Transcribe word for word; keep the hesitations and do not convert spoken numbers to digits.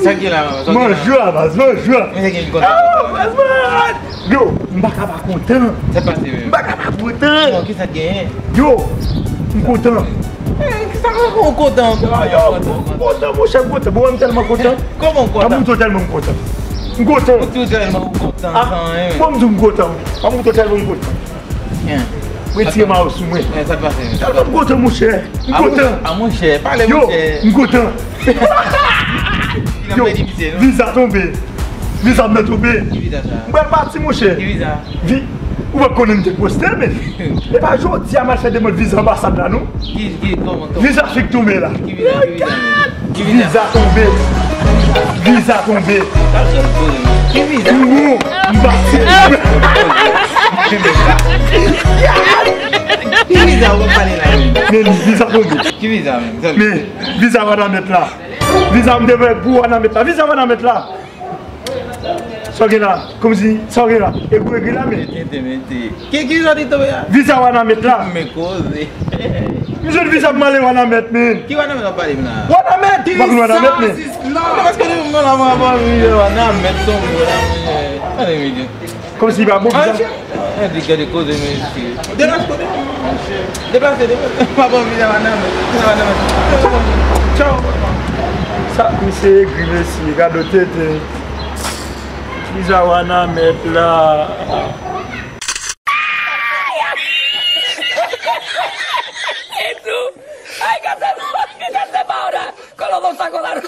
Sa k gen la, sa k gen la? Bonjou, baz, bonjou. Mwen te gen kontan. Ah, baz, man. Yo, m pa ka pa kontan. Sa k pase menm? M pa ka pa kontan. Non, ki sa k genyen? Yo, m kontan. Eh, ki sa k fè w kontan? Yo, yo, m kontan, monchè, m kontan. Bon, m tèlman kontan. Kòman w kontan? An, m di w tèlman m kontan. M kontan. Ou tou tèlman ou kontan san anyen. Bon, m di w m kontan. An, m di w tèlman m kontan. Retire mayo sou mwen. Sa t pase? Tèlman m kontan, monchè. M kontan. A, monchè, pale, monchè. Yo, m kontan. Yo, viza tonbe. Viza m nan tonbe. Ki viza sa? M pral pati, monchè. Ki viza? Vi-, ou pa konnen m te poste, men. E pa jodi a m al fè demann viza anbasad la, non. Ki, ki, kòman, kòman? Viza fik tonbe la. Ki viza, ki viza, men? Ki viza? Viza tonbe. Viza tonbe. Ki viza? Ou, m pati. Ki viza ou pale la, men? Men viza tonbe. Ki viza, men? Men viza Wanament la. Viza m te fè pou Wanament la. Viza Wanament la. Sa w gen la? Kòmsi, sa w gen la? Egri, egri la, men. Mete, mete. Ki, ki jan li tonbe a? Viza Wanament la. Men koze. M jwenn viza pou m ale Wanament, men. Ki Wanament w ap pale m la? Wanament! Ou pa konn Wanament, men. Men paske nou menm la, mwen ap anvi Wanament tonbe la, men. Tande, men. Kòmsi li pa bon, viza. Anchè. Eh, li gade koze, mesye. Deplase, deplase. Deplase, deplase. M ap anvi la, Wanament. Wanament. Tchaw. Sa, misye egri, mesye. Gade tete. Viza Wanament la. Ay, que se, que se para, con los dos sacos de arroz.